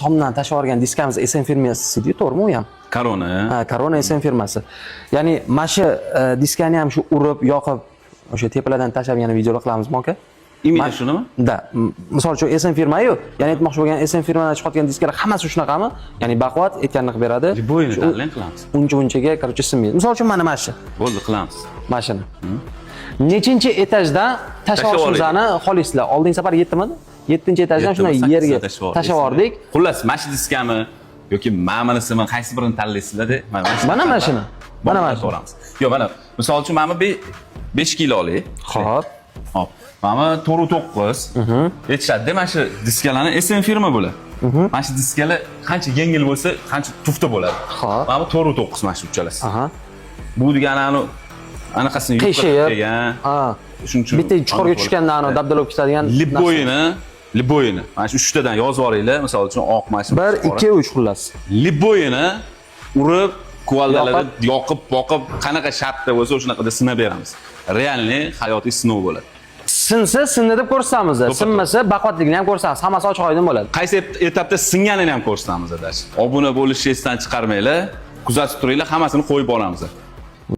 Tomdan tashlab yuborgan diskamiz SM firmasi edi, to'g'rimi u ham? Korona. Ha, Korona SM firmasi. Ya'ni mana shu diskani ham shu urib, yoqib, o'sha tepalardan tashlab yana videolar qilamizmi, aka? Именно shunimi? Да. Misol uchun SM firma-yu, ya'ni aytmoqchi bo'lgan SM firmadan chiqayotgan diskalar hammasi shunaqami? Ya'ni baquvvat, aytganini qilib beradi. Любой ni Shu tanlang, qilamiz. Uncha bunchaga, короче, sinmaydi. Misol uchun mana shu. Bo'ldi, qilamiz. Mana shuni. Nechinchi etajdan tashlab Tashlab olishimizni xohlaysizlar? Oldingi safar 7midi? 7-etajdan shunday yerga tashlab yubordik. Xullas, mana shu diskami yoki mana bunisimi, qaysi birini tanlaysizlar-da? Mana shuni Mana shuni. Mana shuni. Ko'ramiz. Yo'q, mana misol uchun mana bu 5 kilolik. Xo'p. Hop. Mana 4.9. Aytishadi, mana shu diskalarni SM firma bo'ladi. Mana shu diskalar qancha yengil bo'lsa, qancha tufta bo'ladi. Xo'p. Mana bu 4.9, mana shu uchalasi. Bu degani anu anaqasini Qiyshayib. kelgan. Ha. Shuning uchun Bitta chuqurga tushganda anu dabdala bo'lib ketadigan. Любой ini, любой ini. Mana shu uchtadan yozib yuboringlar. Misol uchun oq, mana shu. 1, 2, 3, xullas. Любой ini urib, kuvaldalarda yoqib, boqib, qanaqa shartda bo'lsa, o'shanaqada sinab beramiz. Реальный hayotiy sinov bo'ladi. Sinsa, sindi deb ko'rsatamiz. Sinmasa, baquvvatligini ham ko'rsatamiz. Hammasi ochiq oydin bo'ladi. Qaysi etapda singanini ham ko'rsatamiz даже. Obuna bo'lishni esdan chiqarmanglar, kuzatib turinglar, hammasini qo'yib boramiz.